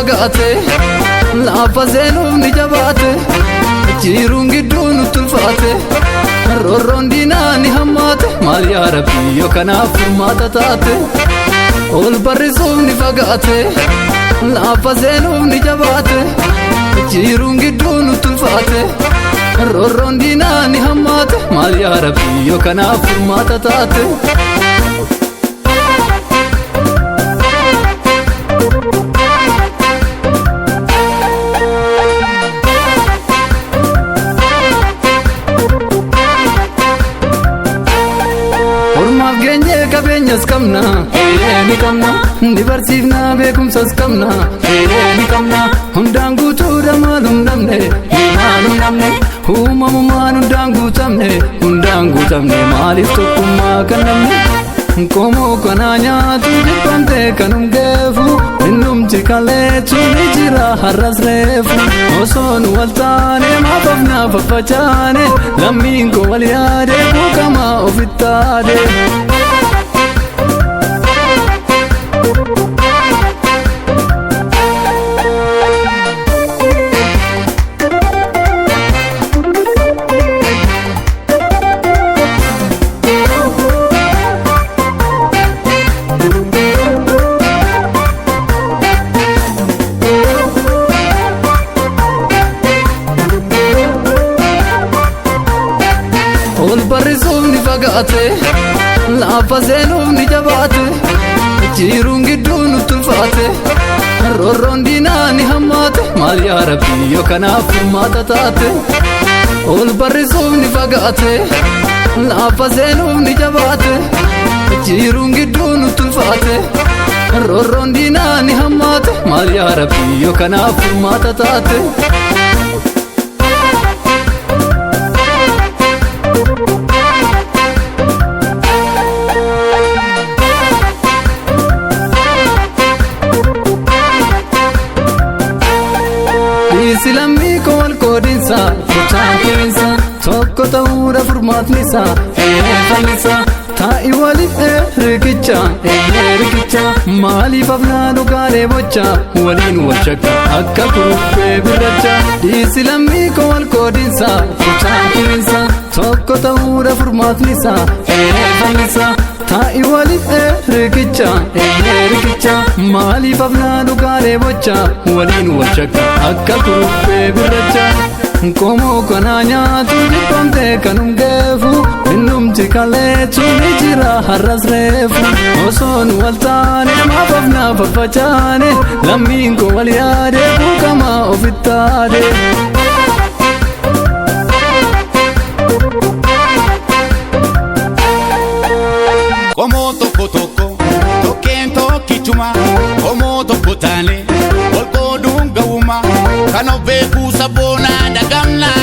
fagaate, lafa seenuuf ni jabaate, jiruun gidduu nutti ulfaate, roorroon diinaa ni hammaate. Maal yaa Rabbi yoo kanaaf furmaata taate? Ol barrisuuf ni fagaate, lafa seenuuf ni jabaate, jiruun gidduu nutti ulfaate, roorroon diinaa ni hammaate. Maal yaa Rabbi yoo kanaaf furmaata taate? Ormaaf geenyee qabeenyas qabna, ni qabna, ni barsiifna, beekumsas qabna, ni qabna. Hundaan guutuudha, maalum dhabne, maalum dhabne? Uumamumaan hundaan guutamne, hundaan guutamne. Maaliif tokkummaa kan dhabne? Qomoo kanaa nyaatu jibbamte kanum geefu, innumti kaleetu ni jira har'as reefu. Osoo nu wal taane maaf afnaa faffacaane? Lammiin koo wal yaade buukamaa ofittaade. Ol barrisuuf ni fagaate, lafa seenuuf ni jabaate, jiruun gidduu nutti ulfaate, roorroon diinaa ni hammaate. Maal yaa Rabbi yoo kanaaf furmaata taate? Ol barrisuuf ni fagaate, lafa seenuuf ni jabaate, jiruun gidduu nutti ulfaate, roorroon diinaa ni hammaate. Maal yaa Rabbi yoo kanaaf furmaata taate? Dhiisi lammii koo wal qoodinsa, kutaan qeensa, tokko ta'uudha furmaatni isaa, fal'isa. Taa'i waliif riqicha, riqicha. Maaliif afnaa dhugaalee bocha, waliin wal shakka akka kuruphee birracha? Dhiisi lammii koo wal qoodinsa, kutaan qeensa, tokko ta'uudha furmaatni isaa, fal'isa. Taa'i waliif riqicha, riqicha. Maaliif afnaa dhugaalee bocha, waliin wal shakka akka kuruphee birracha? Qomoo kanaa nyaatu jibbamte kanum geefu, innumti kaleetu ni jira har'as reefu. Osoo nu wal taane maaf afnaa faffacaane? Lammiin koo wal yaade buukamaa ofittaade. Qomoo tokko tokko tokkeen tokkichuma, qomoo tokko taane wal qooduun ga'uma, kan of beekuu sabboonaa dagamnaa.